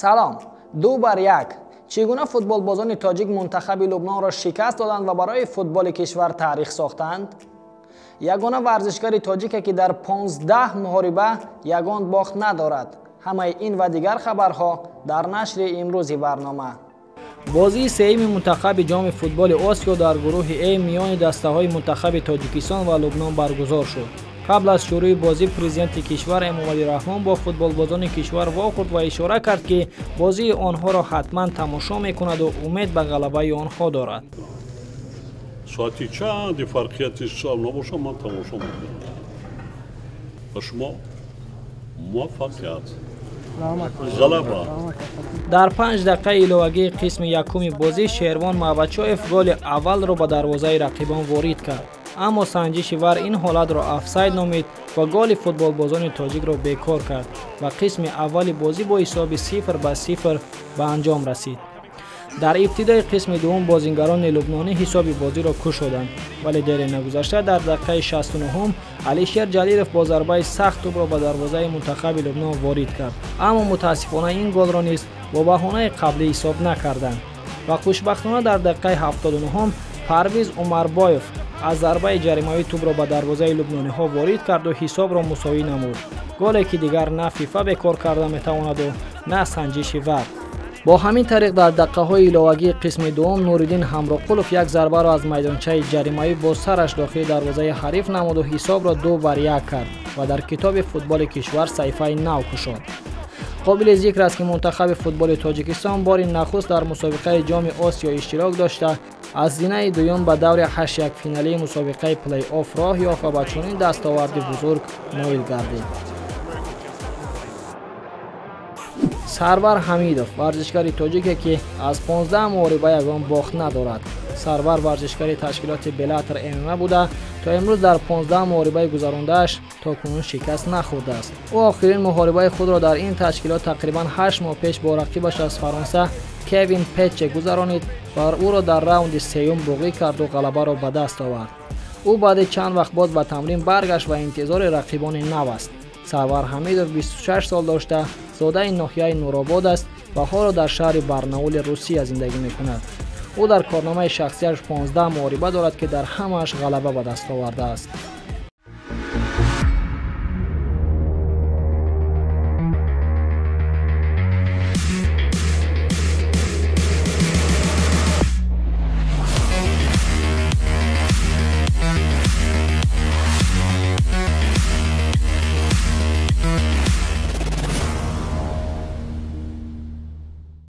Салом, 2-1. Чӣ гуна футболбозони тоҷик мунтахаби Лубнонро шикаст доданд ва барои футболи кишвар таърих сохтанд? Ягона варзишгари тоҷике, ки дар 15 муҳориба ягон бохт надорад. Ҳамаи ин ва дигар хабарҳо дар нашри имрӯзи барнома. Бозии сеюми мунтахаби ҷоми футболи Осиё дар гурӯҳи Э миёни дастаҳои мунтахаби Тоҷикистон ва Лубнон баргузор шуд. Қабл аз шурӯи бозӣ президенти кишвар Эмомалӣ Раҳмон бо футболбозони кишвар вохӯрд ва ишора кард, ки бозии онҳоро ҳатман тамошо мекунаду умед ба ғалабаи онҳо дорад. Соати чанди фарқияти шаб набошам, ман тамошо мекунам. Ба шумо муваффақият, ғалаба. Дар 5 дақиқаи иловагии қисми якуми бозӣ Шервон Мавачоев голи аввалро ба дарвозаи рақибон ворид кард, аммо санҷиши ВАР ин ҳолатро офсайд номид ва голи футболбозони тоҷикро бекор кард ва қисми аввали бозӣ бо ҳисоби 0-0 ба анҷом расид. Дар ибтидои қисми дуввум бозингарони лубнонӣ ҳисоби бозиро кушоданд, вале дере нагузашта дар дақиқаи 69 Алишер Ҷалилов бо зарбаи сахт тӯбро ба дарвозаи мунтахаби Лубнон ворид кард, аммо мутаассифона ин голро низ бо баҳонаи қаблӣ ҳисоб накарданд ва хушбахтона дар дақиқаи 79 Парвиз Умарбоев аз зарбаи ҷаримавӣ тӯбро ба дарвозаи лубнониҳо ворид карду ҳисобро мусовӣ намуд, голе ки дигар на ФИФА бекор карда метавонаду на санҷиши ВАР. Бо ҳамин тариқ дар дақиқаҳои иловагии қисми дуввум Нуриддин Ҳамроқулов як зарбаро аз майдончаи ҷаримавӣ бо сараш дохили дарвозаи ҳариф намуду ҳисобро 2-1 кард ва дар китоби футболи кишвар саҳифаи нав кушод. Қобили зикр аст, ки мунтахаби футболи Тоҷикистон бори нахуст дар мусобиқаи ҷоми Осиё иштирок дошта, аз зинаи дуюм ба даври 8-якфиналии мусобиқаи плей-офф роҳ ёфт ва ба чунин дастоварди бузург ноил гардид. Сарвар Ҳамидов варзишгари тоҷике, ки аз 15 муҳориба ягон бохт надорад. Сарвар варзишгари ташкилоти Беллатор ММА буда, то имрӯз дар 15 муҳорибаи гузарондааш то кунун шикаст нахӯрдааст. Ӯ охирин муҳорибаи худро дар ин ташкилот тақрибан 8 моҳ пеш бо рақибаш аз Фаронса Кевин Петче гузаронид ва ӯро дар раунди сеюм буғӣ карду ғалабаро ба даст овард. Ӯ баъди чанд вақт боз ба тамрин баргашт ва интизори рақибони нав аст. Сарвар Ҳамидов 26 сол дошта, зодаи ноҳияи Нуробод аст ва ҳоло дар шаҳри Барнаули Русия зиндагӣ мекунад. Ӯ дар корномаи шахсияш 15 муҳориба дорад, ки дар ҳамааш ғалаба ба даст овардааст.